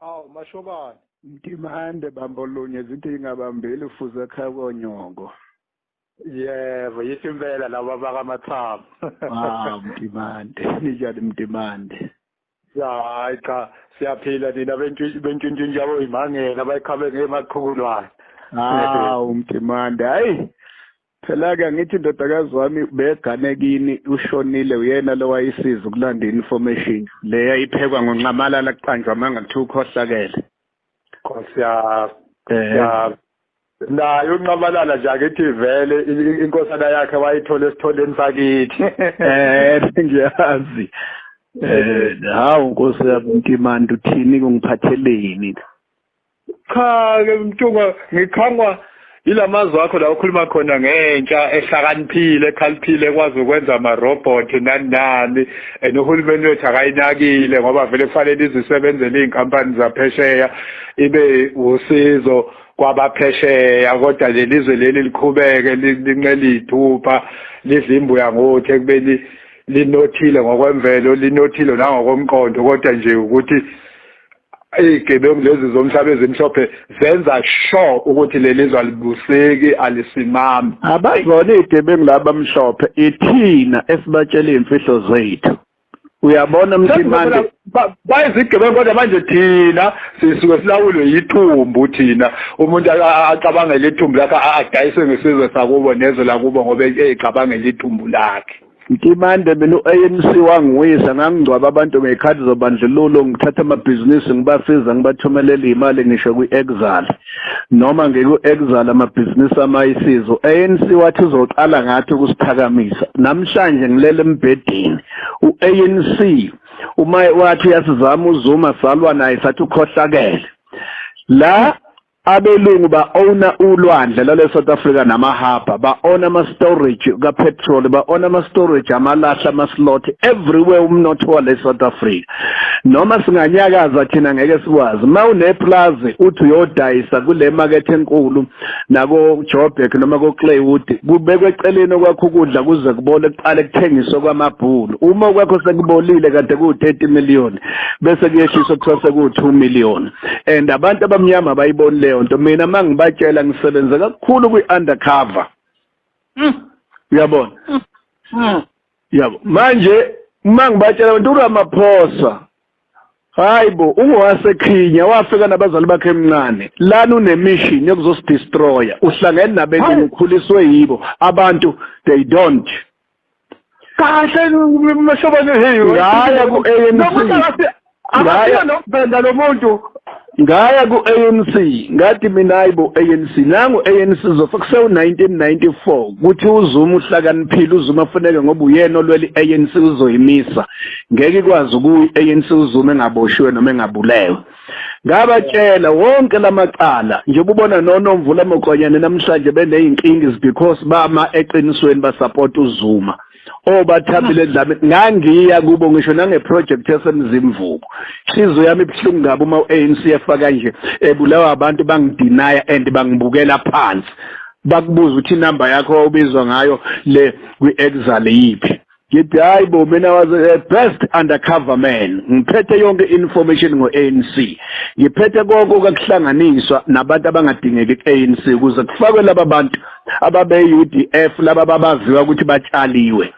Awu Mashobane. Mtimande bambolunye zithi ingabambili ufuze ekhaya konyoko. Yebo, yithi impela laba bakaMathama. Ah Mtimande, ninjani Mtimande? Ya hayi cha, siyaphila nina bentshintshintshi yabo imangela abayikhabe ngemaqhukulwane. Ah uMtimande, hayi phela-ke angithi indodakazi wami begane kini ushonile uyena lo wayisiza ukulanda i-information le yayiphekwa ngonxamalala kuqanjwa amanga kuthiwa ukhohlakele. Nkosi yami. Ya naye unqamalala nje akithi vele inkosana yakhe wayithola esitholeni sakithi. Ngiyazi. Hawu Nkosi yami Mtimande uthini kungiphatheleni? Cha ke Mtungwa ngikhangwa ilamazwi akho la ukhuluma khona ngentsha ehlakaniphile ekhaliphile ekwazi ukwenza ama-robot nani nani and uhulumeni wethu akayinakile ngoba vele kufanele izisebenzele iy'nkampani zaphesheya ibe usizo kwabaphesheya kodwa lelizwe leli liqhubeke lincele iy'thupha lidla imbuya ngothi ekubeni linothile ngokwemvelo linothile nangokomqondo kodwa nje ukuthi iy'gebengu lezi zomhlaba ezimhlophe zenza sure ukuthi leli zwe alibuseki alisimami. Abazona iy'gebengu laba mhlophe ithina esibatshela iy'mfihlo zethu. Uyabona Mtimande bayizigebengu kodwa manje thina sisuke silawulwe yithumbu thina umuntu acabangele ithumbu lakhe adayise ngesizwe sakubo nezwe lakubo ngoba eyicabangela ithumbu lakhe. Mtimande mina u-ANC wangiwisa ngangingcwaba abantu ngey'khathi zobandlululo ngithatha amabhizinisi ngibasiza ngibathumelela iy'mali ngisho kwi-exile noma ngiku-exile amabhizinisi amayisizo u-ANC wathi uzoqala ngathi ukusiphakamisa namhlanje ngilele embhedeni u-ANC uma wathi uyasizama uZuma salwa naye sathi ukhohlakele la Abelungu ba-owna ulwandle lale South Africa namahhabha, ba-owna ama-storage ka-petrol, ba-owna ama-storage amalahle, ama-slot, everywhere umnotho wale South Africa. Noma singanyakaza thina ngeke sikwazi. Uma uneplazi uthi uyodayisa kule makethe enkulu nako-Joburg noma ko-Claywood, kubekwe eceleni okwakho ukudla kuze kubole kuqale kuthengiswe kwamabhunu. Uma okwakho sekubolile kade kuwu-30 million bese kuyehliswa kuthiwa sekuwu-2 million. And abantu abamnyama abayiboni leyo nto. Mina uma ngibatshela ngisebenza kakhulu kwi-undercover. Uyabona? Yabo. Manje uma ngibatshela abantu uRamaphosa hayi bo ungowasekhinya wafika nabazali bakhe emncane lana unemission yokuzosidestroya uhlangene nabelungu ukhuliswe yibo abantu they don't Kahle Mashobane hey ngaya ku-ANC ngaya nokuvenda lo muntu ngaya ku-ANC ngathi mina hayi bo ANC nangu ANC zofa kusewu-1994 kuthi uZuma uhlakaniphile uZuma afuneke ngoba uyena olwela i-ANC uzoyimisa ngeke ikwazi ukuyi-ANC uZuma engaboshiwe noma engabulewe ngabatshela wonke lamacala njengoba ubona noNomvula Mokonyane namhlanje beney'nkinga is because bama eqinisweni basapota uZuma obathabile Dlamini ngangiya kubo ngisho nangeproject yasemzimvubu inhliziyo yami ibuhlungu kabi uma u-ANC efaka nje ebulawa abantu bangidinaya and bangibukela phansi bakubuza ukuthi inamba yakho obizwa ngayo le kwi-exile yiphi ngithi hayi bo mina was a best undercover man ngiphethe yonke information ngo-ANC ngiphethe konke okakuhlanganiswa nabantu abangadingeki ku-ANC ukuze kufakwe laba bantu ababe-UDF laba babaziwa ukuthi batshaliwe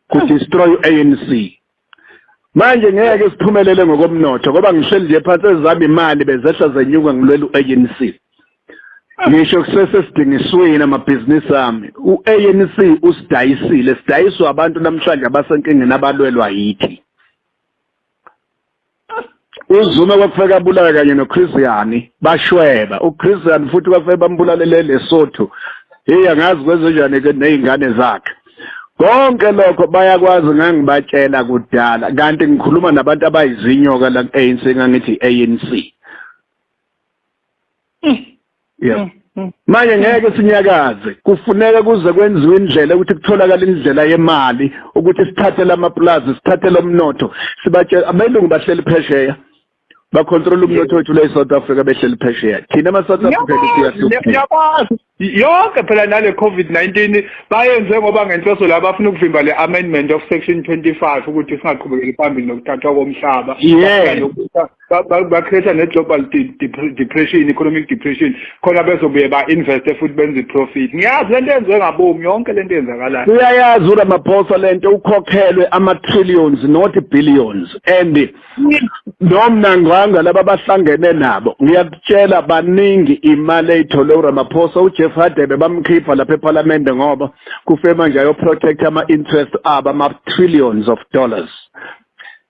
kudestroy u-ANC manje ngeke siphumelele ngokomnotho ngoba ngihleli nje phansi ezami imali bezehla zenyuka ngilwela u-ANC ngisho kusesesidingisweni amabhizinisi ami u-ANC usidayisile sidayiswa abantu namhlanje abasenkingeni abalwelwa yithi uZuma kwakufika abulawe kanye noChris Yani bashweba uChris Yani futhi kwafika bambulalele Lesotho hey angazi kwenzenjani ke nezingane zakhe konke lokho bayakwazi ngangibatshela kudala kanti ngikhuluma nabantu abayizinyoka la ku-ANC ngangithi ANC Yebo. Manje ngeke sinyakaze kufuneka kuze kwenziwe indlela ukuthi kutholakale indlela yemali ukuthi sithathe lamapulazi sithathe lomnotho sibatshela abelungu bahleli phesheya. Bacontrol umnotho wethu la e-South Africa behleli phesheya. Thina ama-South Africa siyahlupheka. Ngiyakwazi yonke phela nale COVID-19 bayenze ngoba ngenhloso la bafuna ukuvimba le amendment of section 25 ukuthi singaqhubekeli phambili nokuthathwa komhlaba. Ba-create ne-global depression, economic depression, khona bezobuye ba-investe futhi benze i-profit. Ngiyazi lento yenziwe ngabomi, yonke lento eyenzakalayo. Uyayazi uRamaphosa lento, ukhokhelwe ama-trillions, not billions, and noMnangagwa laba bahlangene nabo, ngiyakutshela, baningi imali eyithole uRamaphosa. UJeff Hadebe bamkhipha lapha ephalamende ngoba kufe manje ayo-protect ama-interest abo, ama-trillions of dollars.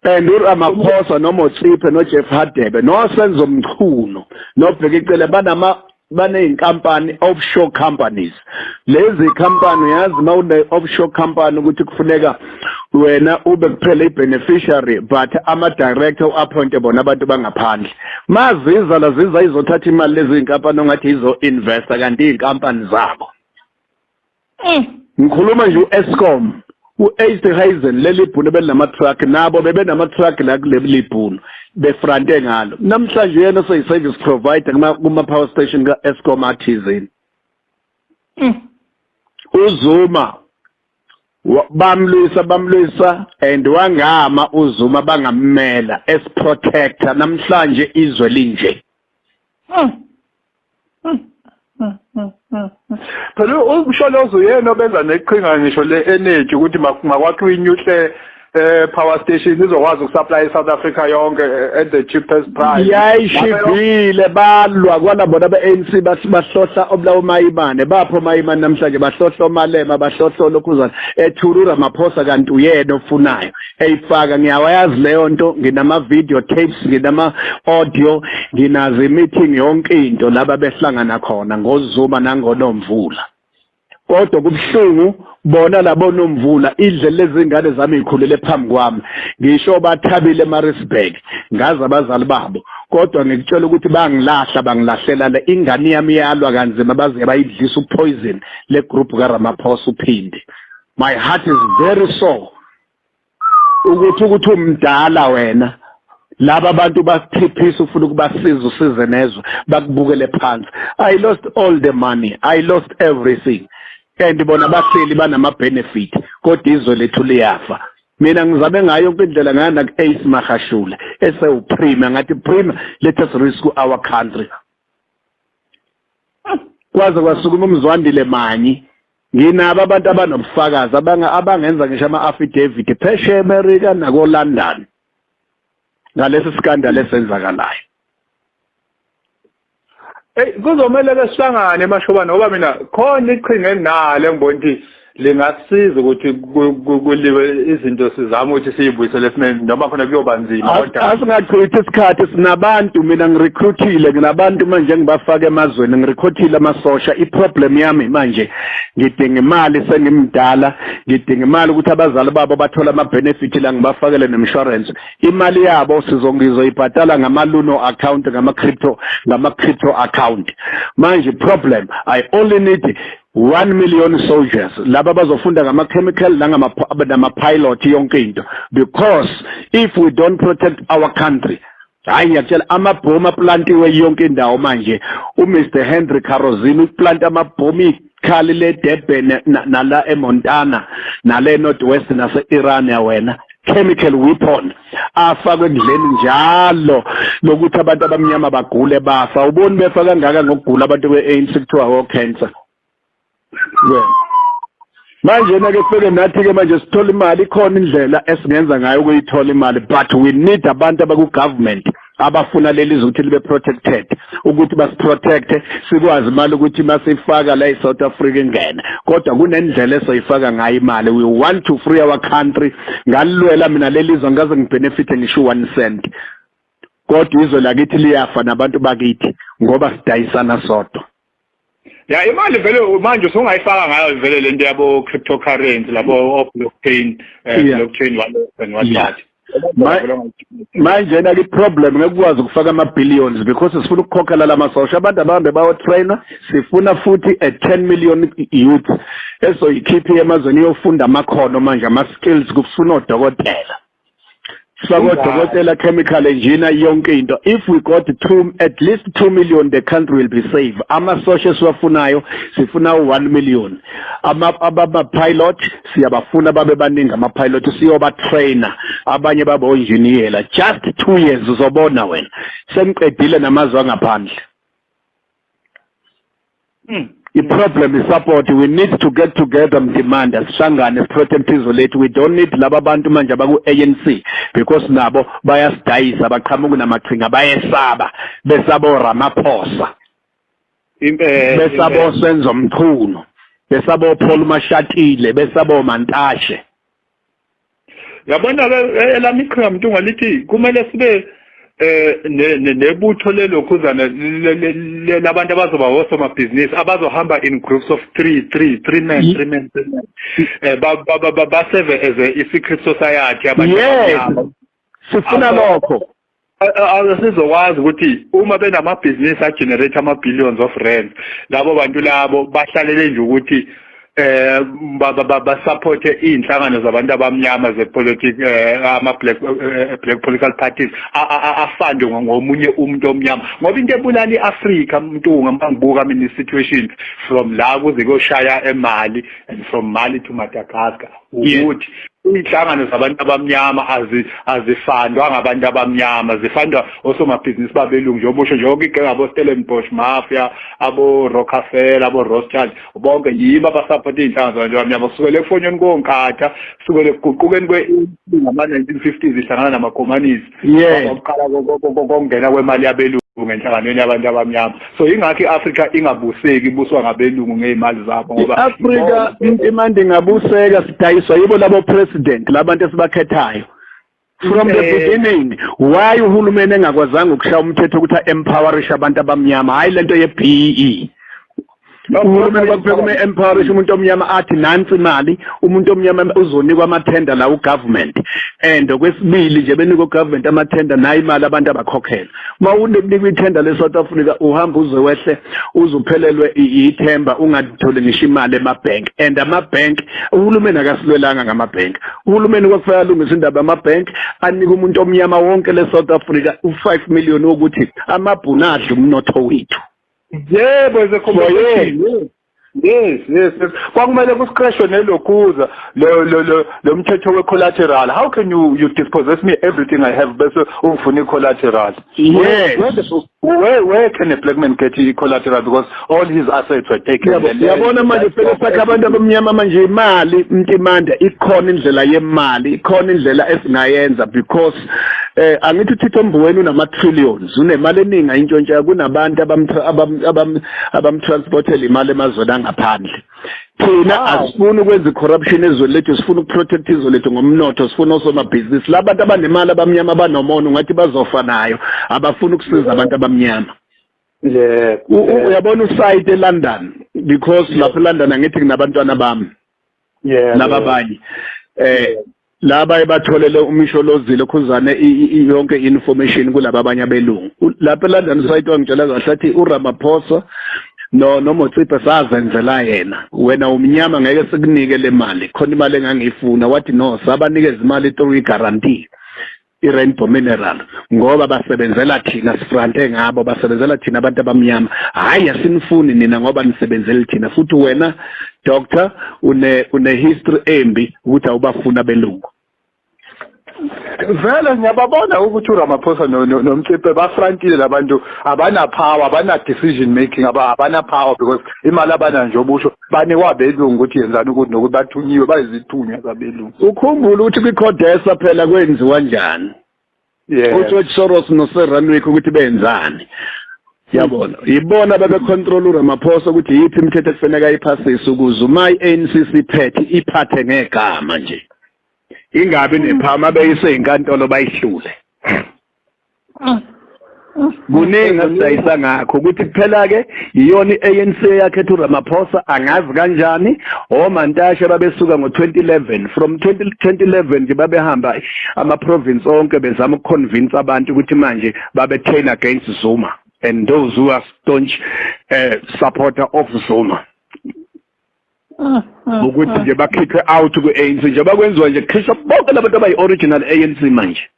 And uRamaphosa noMotsepe noJeff Hadebe noSenzo Mchunu noBheki Cele banama baney'nkampani, offshore companies. Lezi company, uyazi uma une-offshore company ukuthi kufuneka wena ube kuphela i-beneficiary, but ama-director u-appointe bona abantu bangaphandle. Maziza la, ziza izothatha imali lezi iy'nkampani ongathi izo-investa, kanti iy'nkampani zabo. Ngikhuluma nje u-Eskom, u-Esterhuizen, leli bhunu belinama-truck, nabo bebenama-truck la kuleli bhunu befrante ngalo. Namhlanje yena seyi-service provider kuma-power station ka-Eskom athizeni. UZuma bamlwisa, bamlwisa and wangama uZuma, bangammela esiprotector. Namhlanje izwe linje. Phela uMsholozi uyena obenza neqhinga ngisho le-energy ukuthi makwakhiwe i-nuclear power station izokwazi ukusupply i-South Africa yonke at the cheapest price. Yayishibhile, balwa kwala bona be-ANC, bahlohla obulawo Mayimane, bapho Mayimane namhlanje, bahlohla oMalema, bahlohla lokhuzana ethura uRamaphosa, kanti uyena ofunayo eyifaka. Ngiyawayazi leyo nto, nginama-video tapes, nginama-audio, nginazo i-meeting, yonke into laba behlangana khona ngoZuma nangoNomvula. Kodwa kubuhlungu bona labo Nomvula, indlela lezi ngane zami ikhulele phambi kwami, ngisho bathabile eMaritzburg, ngazi abazali babo, kodwa ngikutshela ukuthi bangilahla, bangilahlela le ingane yami, yalwa kanzima, baze bayidlisa upoison le group kaRamaphosa uphinde. My heart is very sore ukuthi umdala wena, laba bantu bakuthiphisa, ufuna ukubasiza, usize nezwe, bakubukele phansi. I lost all the money, I lost everything, and bona bahleli banama-benefit, kodwa izwe lethu liyafa. Mina ngizame ngayo yonke indlela, ngaya naku-Ace Magashule esewu-premier, ngathi, "Premier, let us rescue our country." Kwaze kwasukuma uMzwandile Manyi. Nginabo abantu abanobufakazi abangenza ngisho ama-affidavit phesheya eMerica nako-London ngalesi scandal esenzakalayo. Hey, kuzomele ke sihlangane emashobana, ngoba mina khona iqhinga enginalo engibona ukuthi lingasiza ukuthi kuliwe izinto, sizame ukuthi siyibuyisele esimeni, noma khona kuyoba nzima, kodwa Asingachithi isikhathi. Sinabantu, mina ngirecruitile, nginabantu manje engibafaka emazweni, ngirecruitile amasosha. I-problem yami manje, ngidinga imali, sengimdala, ngidinga imali ukuthi abazali babo bathole ama-benefit la, ngibafakele ne-insurance. Imali yabo ngizoyibhatala ngama-Luno account, ngama-crypto account. Manje problem, I only need 1 million soldiers, laba bazofunda ngama-chemical nama-pilot, yonke into, because if we don't protect our country, hayi, ngiyakutshela, amabhomu aplantiwe yonke indawo manje. UMr Henry Carozini uplanta amabhomu ikhali le Durban nala eMontana nale North West nase Iran, ya wena, chemical weapon afakwe ekudleni njalo lokuthi abantu abamnyama bagule, bafa. Uboni befa kangaka ngokugula abantu be-ANC, kuthiwa o-cancer wena. Manje na ke sifike nathi ke manje sithola imali, ikhona indlela esingenza ngayo ukuyithola imali, but we need abantu abaku government abafuna leli zwe ukuthi libe protected, ukuthi basiprotecte, sikwazi imali ukuthi masifaka la eSouth Africa ingene, kodwa kunendlela esoyifaka ngayo imali. We want to free our country. Ngalilwela mina leli zwe, ngaze ngibenefit ngisho 1 cent, kodwa izwe lakithi liyafa nabantu bakithi ngoba sidayisana sodwa. Ya, imali vele manje usungayifaka ngayo vele lento yabo cryptocurrency, labo blockchain, blockchain wallet and what not. Manje na ke problem, ngeke ukwazi ukufaka ama billions because sifuna ukukhokhela lamasosha, abantu abahambe bayo trainer. Sifuna futhi a 10 million youth esoyikhipha emazweni iyofunda amakhono manje, ama skills, kufuna odokotela. Sifake odokotela, chemical engineer, yonke into. If we got two, at least 2 million, the country will be safe. Amasosha esiwafunayo, sifuna u-1 million. Ama-pilot siyabafuna babe baningi, ama-pilot siyoba-trainer, abanye babe onjiniyela. Just 2 years, uzobona wena sengiqedile namazwe angaphandle. I-problem is support. We need to get together, Mtimanda, sihlangane, siprotect izwe lethu. We don't need laba bantu manje abaku-ANC, because nabo bayasidayisa, baqhamuka namaqhinga, bayesaba, besaba oRamaphosa, besaba oSenzo Mchunu, besaba oPaul Mashatile, besaba oMantashe. Yabona ke, elami iqhinga, Mntungwa, lithi kumele sibe nebutho lelokhuzana labantu abazoba osomabhizinisi abazohamba in groups of three, three, three men, three men, three men, baserve as a secret society abantu abamnyama. Sifuna lokho. Sizokwazi ukuthi uma benamabhizinisi agenerate ama-billions of rand, labo bantu labo bahlalele nje ukuthi basupporte iy'nhlangano zabantu abamnyama zepolitiki, ama-black black political parties afundwe ngomunye umuntu omnyama, ngoba into ebulala i-Afrika, Mntunga, uma ngibuka mina i-situation from la kuze kuyoshaya eMali and from Mali to Madagascar, ukuthi iy'nhlangano zabantu abamnyama azifundwa ngabantu abamnyama, zifundwa osomabhizinisi babelungu, njengoba usho nje, yonke igenge, abo-Stellenbosch Mafia, abo-Rockefeller, abo-Rothschild, bonke yibo abasapota iy'nhlangano zabantu abamnyama, kusukela ekufonyweni koNkatha, kusukela ekuguqukeni kwe-ANC ngama-1950s ihlangana namakhomanisi, kwakuqala kokungena kwemali yabelungu enhlanganweni yabantu abamnyama. So ingakho i-Afrika ingabuseki, ibuswa ngabelungu ngey'mali zabo, ngoba I-Afrika imandi ingabuseka, sidayiswa yibo labo president, labantu esibakhethayo from the beginning. Why uhulumeni engakwazanga ukushaya umthetho ukuthi a-empowerishe abantu abamnyama? Hhayi lento ye-BEE. Uhulumeni kwakufika kuma empowerishe umuntu omnyama, athi nansi imali, umuntu omnyama uzonikwa amathenda la ugovernment, and okwesibili nje benikwa ugovernment amathenda, nayo imali abantu abakhokhela. Uma unikwa ithenda le-South Africa, uhamba uze wehle, uze uphelelwe ithemba, ungatholi ngisho imali emabhenki. And amabhenki, uhulumeni akasilwelanga ngamabhenki. Uhulumeni kwakufanele alungise indaba yamabhenki, anike umuntu omnyama wonke le-South Africa u-5 million wokuthi amabhunu adle umnotho wethu. Yebo, as a compensation. For Yes. Kwakumele kusiqeshwe nelokhuza lo mthetho we-collateral. How can you dispossess me everything I have bese ungifuna i-collateral? Where can a black man get i-collateral, because all his assets were taken? Yabona manje fike sakhe abantu abamnyama manje imali, Mtimanda, ikhona indlela yemali, ikhona indlela esingayenza, because angithi uThito Mboweni unama trillions, unemali eningi ayintshontsha, kunabantu abamtransportela imali emazweni angaphandle. Thina asifuni ukwenza i-corruption ezweni lethu, sifuna ukuprotect izwe lethu ngomnotho, sifuna osomabhizinisi. Labantu abanemali abamnyama banomona, ungathi bazofa nayo, abafuni ukusiza abantu abamnyama. Uyabona usite eLondon, because lapho eLondon angithi kunabantwana bami laba abanye laba ebatholele umsholozile khuzane yonke information kulaba abanye abelungu lapha eLondon. Site wangitshela kahle, athi uRamaphosa no Motsepe sazenzela yena, wena umnyama ngeke sikunike le mali, khona imali engangiyifuna. Wathi no, sabanikeza imali through i-guarantee, i-Rainbow Mineral, ngoba basebenzela thina, sifrante ngabo, basebenzela thina abantu abamnyama. Hhayi, asinifuni nina ngoba nisebenzele thina. Futhi wena doctor une history embi ukuthi awubafuni abelungu. Vele ngiyababona ukuthi uRamaphosa noMotsepe bafrantile labantu, abana power, abana decision making, abana power, because imali abanayo, nje obusho, banikwa abelungu ukuthi yenzani ukuthi nokuthi, bathunyiwe, bayizithunywa zabelungu. Ukhumbule ukuthi kwiCODESA phela kwenziwa njani, uGeorge Soros noSir Renwick ukuthi benzani, yabona, yibona babecontrol uRamaphosa ukuthi yiphi imithetho ekufanele ayiphasise ukuze uma i-ANC siphethe iphathe ngegama nje, ingabi nephama, beyise inkantolo bayihlule. Kuningi asidayisa ngakho ukuthi kuphela-ke iyona i-ANC eyakhetha uRamaphosa, angazi kanjani oMantashe babesuka ngo-2011, from 2011 nje babehamba ama-province onke bezama ukuconvince abantu ukuthi manje babe-turn against Zuma and those who are staunch supporter of Zuma, ukuthi nje bakhiphe out ku-ANC, njengoba kwenziwa nje, kukhishwa bonke labantu abayi-original ANC manje.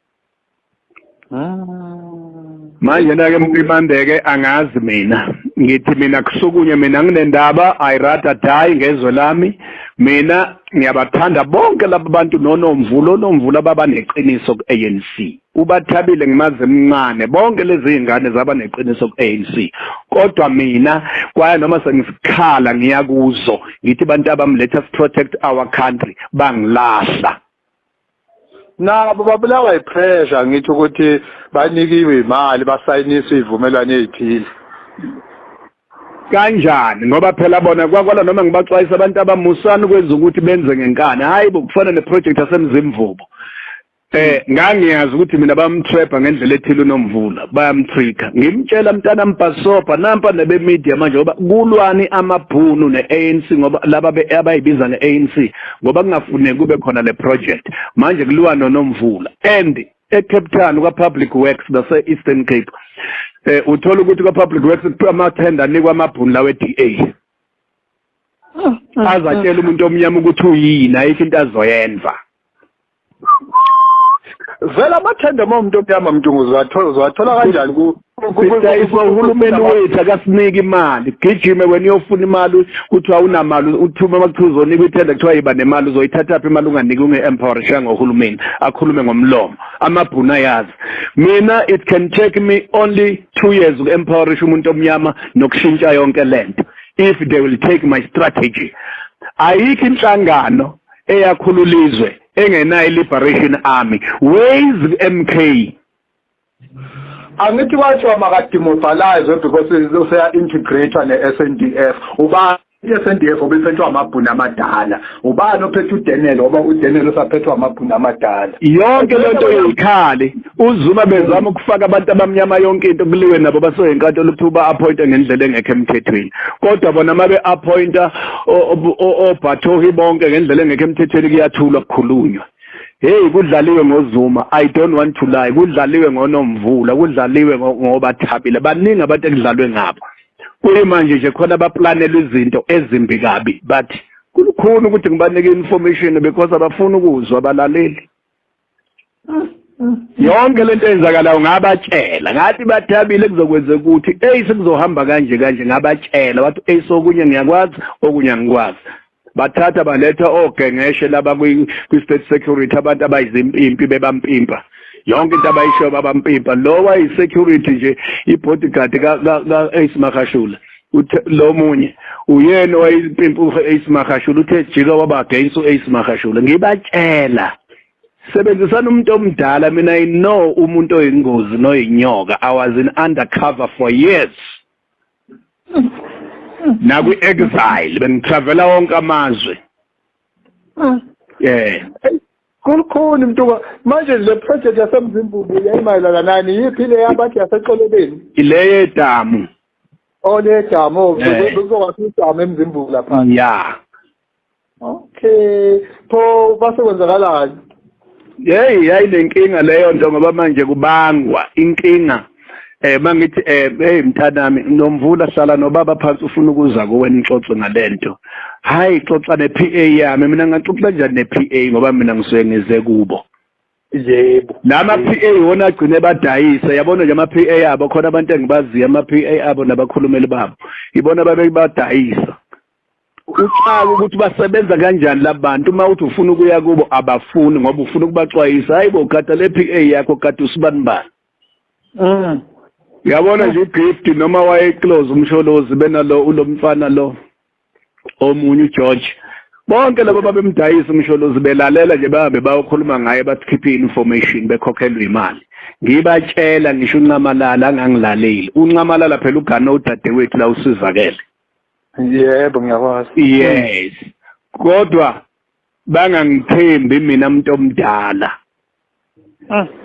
Manje na-ke Mpimande-ke, angazi mina, ngithi mina kusukunye, mina nginendaba, I rather die ngezwe lami. Mina ngiyabathanda bonke laba bantu, noNomvula, oNomvula baba neqiniso ku-ANC, uBathabile ngimazi emncane, bonke lezi zingane zaba neqiniso ku-ANC. Kodwa mina kwaya noma sengisikhala ngiya kuzo, ngithi bantu abami, let us protect our country, bangilahla. Nabo babulawa yi-pressure, ngithi ukuthi banikiwe imali, basayiniswe izivumelwano ey'thile. Kanjani? Ngoba phela bona kwakwala noma ngibaxwayisa abantu abamusani kwenza ukuthi benze ngenkani. Hayi bo, kufana neproject yaseMzimvubu. Ngangiyazi ukuthi mina bamtrapha ngendlela ethile uNomvula, bayamtricka. Ngimtshela, mntana mbhasobha, nampa nebe media manje, ngoba kulwani amabhunu ne-ANC, ngoba laba abayibiza nge-ANC, ngoba kungafuneki kube khona le project. Manje kuliwa noNomvula and eCape Town kwa Public Works nase Eastern Cape. Uthola ukuthi kwa Public Works amathenda anikwa amabhunu lawe DA. Azatshela umuntu omnyama ukuthi uyini, ayikho into azoyenza. Vele amathenda uma umuntu omnyama, Mntungu, uzowathola kanjani ku Sidayiswa uhulumeni wethu, akasiniki imali. Gijime wena uyofuna imali, kuthiwa awunamali, uthume uma kuthiwa uzonikwa ithenda, kuthiwa yiba nemali. Uzoyithathaphi imali unganiki, unge-empowerisha ngohulumeni akhulume ngomlomo? Amabhunu ayazi. Mina it can take me only 2 years uku-empowerisha umuntu omnyama nokushintsha yonke lento if they will take my strategy. Ayikho inhlangano eyakhulula izwe engenayo i-liberation army. Where's MK? Angithi kwathiwa makademobilize because useya-integrate ne-SNDF. Ubani i-SNDF obephethwe amabhunu amadala? Ubani ophethe uDenel? Ngoba uDenel usaphethwe amabhunu amadala. Yonke lento yeyikhali uZuma bezama ukufaka abantu abamnyama yonke into, kuliwe nabo, basoyinkantolo, kuthiwa ba-appointe ngendlela engekho emthethweni. Kodwa bona uma be-appointa oBhathohi bonke ngendlela engekho emthethweni, kuyathulwa, kukhulunywa. Hey, kudlaliwe ngoZuma, I don't want to lie, kudlaliwe ngoNomvula, kudlaliwe ngoBathabile, baningi abantu ekudlalwe ngabo. Kuyimanje nje khona abaplanelwa izinto ezimbi kabi, but kulukhuni ukuthi ngibanike information because abafuni ukuzwa, abalaleli. Yonke lento eyenzakalayo ngabatshela, ngathi Bathabile, kuzokwenzeka ukuthi eyi sekuzohamba kanje kanje. Ngabatshela, wathi eyi sokunye ngiyakwazi, okunye angikwazi. Bathatha baletha ogengeshe laba kwi-state security, abantu abayizimpimpi, bebampimpa yonke into abayishoyo, babampimpa. Lo wayi-security nje, i-bodyguard ka-Ace Magashule, uthe lo munye uyena owayimpimpa u-Ace Magashule, uthe jika waba against u-Ace Magashule. Ngibatshela, sebenzisana umuntu omdala. Mina I know umuntu oyingozi noyinyoka. I was in undercover for years nakwi-exile, bengitravela wonke amazwe, yeah. Kulukhuni, Mntuka. Manje le project yaseMzimvubu yayimayelana nani? Yiphi le yabathi yaseXolobeni? Ile yedamu. Oh, le damu? Kuzokwakhiwa idamu eMzimvubu lapha? Ya. Okay, pho base kwenzakalani? Hey, yayinenkinga leyo nto, ngoba manje kubangwa inkinga. Mangithi hey mntanami Nomvula, hlala nobaba phansi, ufuna ukuza kuwe nixoxe ngalento. Hayi, xoxa ne-PA yami. Mina ngaxoxa kanjani ne-PA, ngoba mina ngisuke ngize kubo? Lama PA wona agcine badayisa, yabona nje ama PA abo khona, abantu engibaziyo, ama PA abo nabakhulumeli babo ibona babebadayisa. Uxaka ukuthi basebenza kanjani labantu. Uma uthi ufuna ukuya kubo, abafuni, ngoba ufuna ukubaxwayisa. Hayi bo, gada le PA yakho, gada usibani bani. Uyabona nje uGift, noma wayeclose uMsholozi, benalo ulomfana lo omunye uGeorge, bonke labo babemdayisa uMsholozi, belalela nje, bahambe bayokhuluma ngaye, bathi khiphe information, bekhokhelwa imali. Ngibatshela, ngisho uNcamalala angangilaleli. UNcamalala phela ugana udadewethu la usizakele. Yebo, ngiyakwazi. Yes, kodwa bangangithembi mina umuntu omdala,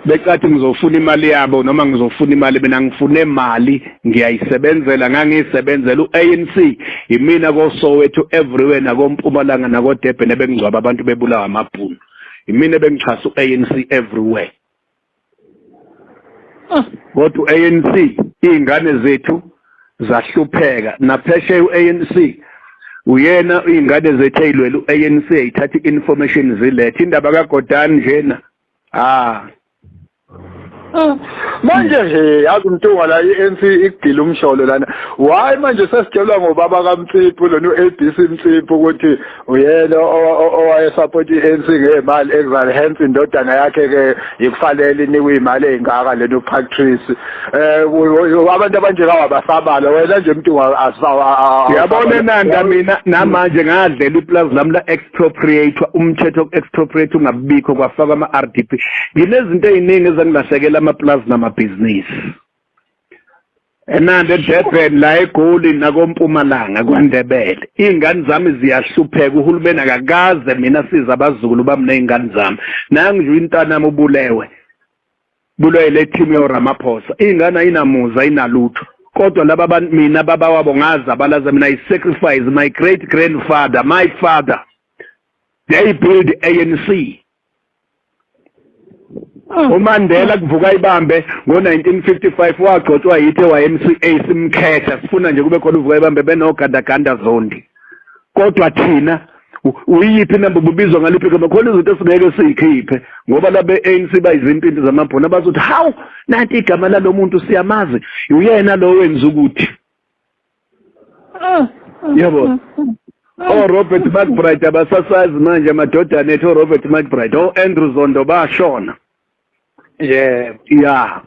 becathi ngizofuna imali yabo noma ngizofuna imali. Mina ngifune imali, ngiyayisebenzela, ngangiyisebenzela u-ANC. Yimina koSoweto everywhere, nakoMpumalanga, nakoDurban, ebengingcwaba abantu bebulawa amabhunu. Yimina ebengixhasa u-ANC everywhere. Kodwa u-ANC, iy'ngane zethu zahlupheka naphesheya. U-ANC uyena, iy'ngane zethu ey'lwela u-ANC, ey'thatha i-information zilethe indaba kaGordhan njena. Ah. Manje nje yazi Mntungwa la i-ANC ikugila umsholo lana. Why manje sesitshelwa ngobaba kaMtsiphu lona u-ABC Mtsiphu ukuthi uyena owayesupport i-ANC ngemali exile, hence indodana yakhe ke ikufanele inikwe imali ey'ngaka lena uPatrice. Abantu abanjengawo abasabala wena nje Mntungwa. Yabona nanda, mina namanje ngadlela iplazi lami la expropriate, umthetho woku-expropriate ungabikho, kwafakwa ama-RDP. Nginezinto ey'ningi ezangilahlekela, amaplazi namabhizinisi enanda eDurban, la eGoli nakoMpumalanga, kwaNdebele. Iy'ngane zami ziyahlupheka, uhulumeni akakaze mina siza abazukulu bami ney'ngane zami. Nangu nje intanami ubulewe, bulewe le team yoRamaphosa. Iy'ngane ayinamuzi, ayinalutho, kodwa laba bantu mina baba wabo ngazabalaza mina. I sacrifice. My great grandfather, my father, they build ANC. UMandela kuvuka ibambe ngo-1955 wagcotshwa yithi e-YMCA, simkhetha sifuna nje kube khona uvuka ibambe benogandaganda Zondi. Kodwa thina uyiphi inamba, ububizwa ngaliphi igama? Khona izinto esingeke siyikhiphe ngoba labe ANC bayizimpimpi zamabhunu abazothi, "Hawu, nanti igama lalo muntu, siyamazi, uyena lo wenza ukuthi." Yabo o-Robert McBride abasasazi manje, amadodana ethu o-Robert McBride, o-Andrew Zondo bashona. Ya,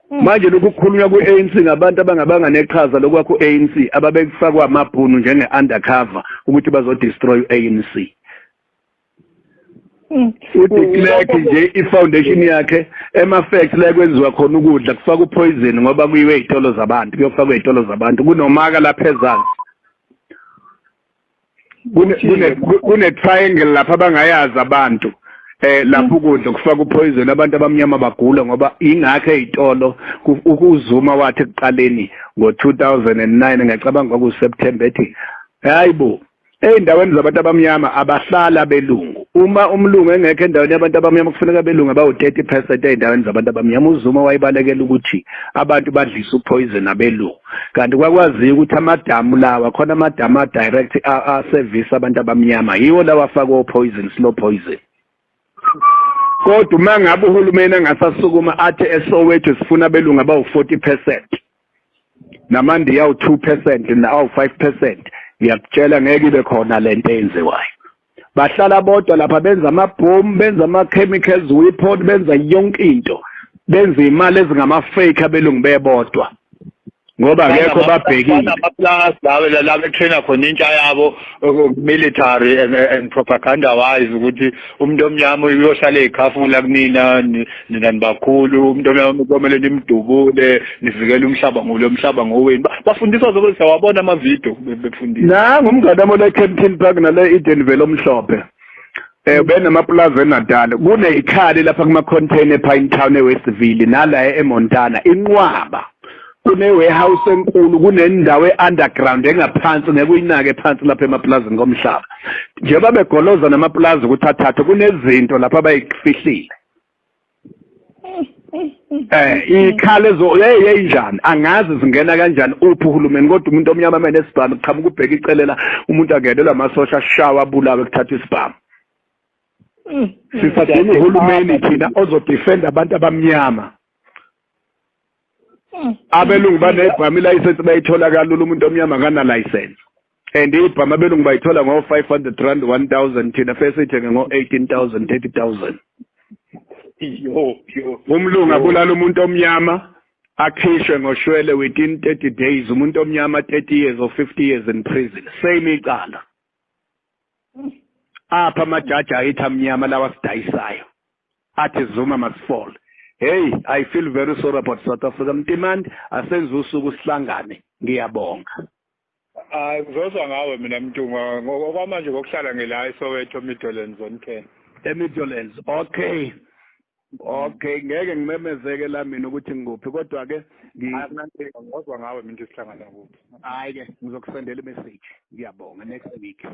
manje lokhu kukhulunywa kwi-ANC ngabantu abangabanga neqhaza lokwakho u-ANC, ababekufakwa amabhunu njenge-undercover ukuthi bazodestroy u-ANC. UDe Klerk nje, i-foundation yakhe ema-factory la kwenziwa khona ukudla kufaka upoison, ngoba kuyiwe ey'tolo zabantu, kuyofakwa ey'tolo zabantu, kunomaka lapha ezansi, kune triangle lapha abangayazi abantu, lapho ukudla kufaka upoison, abantu abamnyama bagula. Ngoba ingakho ey'tolo uZuma wathi ekuqaleni ngo-2009, ngiyacabanga kwaku-September, ethi, "Hayi bo, ey'ndaweni zabantu abamnyama abahlali abelungu. Uma umlungu engekho endaweni yabantu abamnyama, kufuneka abelungu abawu-30% ey'ndaweni zabantu abamnyama." UZuma wayebalekela ukuthi abantu badlise upoison abelungu, kanti kwakwaziyo ukuthi amadamu lawa khona, amadamu a-direct a-service abantu abamnyama, yiwo lawa afakwe o-poison, slow poison. Kodwa uma ngabe uhulumeni angasasukuma athi eSoweto sifuna abelungu abawu-40% namandiya awu-2% awu-5%, ngiyakutshela ngeke ibe khona lento eyenziwayo. Bahlala bodwa lapha, benza amabhomu, benza ama-chemicals weapon, benza yonke into, benza imali ezingama-fake abelungu bebodwa ngoba akekho babhekile. Banama-plus lawe la betraina khona intsha yabo military and propaganda wise ukuthi umuntu omnyama uyohlala eyikhafula kunina, nina nibakhulu, umuntu omnyama komele nimdubule, nivikele umhlaba, ngulo mhlaba ngowenu. Bafundiswa zobe, siyawabona amavidiyo befundisa. Nangu umngane wami ole Kempton Park nale Edenvale omhlophe, benamaplaza eNatal, kuneyikhali lapha kuma container ePinetown, eWestville, nala eMontana inqwaba, kune warehouse enkulu, kunendawo e-underground engaphansi, ngeke uyinake phansi lapha emaplazini komhlaba njengoba begoloza namaplazi ukuthi athathwe, kunezinto lapha abayifihlile, ikhala ezo hey hey, njani angazi zingena kanjani, uphi uhulumeni? Kodwa umuntu omnyama mene esibhamu qhamuka ubheka icelela, umuntu angenelwa amasosha, ashawa, abulawe, kuthathwa isibhamu. Sisadinga uhulumeni thina ozodefend abantu abamnyama. Abelungu banebhamu, ilayisensi bayithola kalula, umuntu omnyama akana license, and ibhamu abelungu bayithola ngo-R500, 1000, thina fese siyithenge ngo-18 000, 30 000. Yo yo. Umlungu abulala umuntu omnyama, akhishwe ngoshwele within 30 days, umuntu omnyama 30 years or 50 years in prison, same icala. Apha amajaji ayithi amnyama lawa sidayisayo athi Zuma must fall. Hey, I feel very sorry about South Africa. Mtimandi, asenze usuku sihlangane, ngiyabonga. Hayi, ngizozwa ngawe mina Mntungwa. Ngokwamanje ngokuhlala ngila eSoweto, Midlands, Zone 10. eMidlands, okay, ngeke ngimemezeke la mina ukuthi ngikuphi, kodwa ke Ngozwa ngawe mina ukuthi sihlangana kuphi. Hayi ke, ngizokusendela imessage. Ngiyabonga, next week.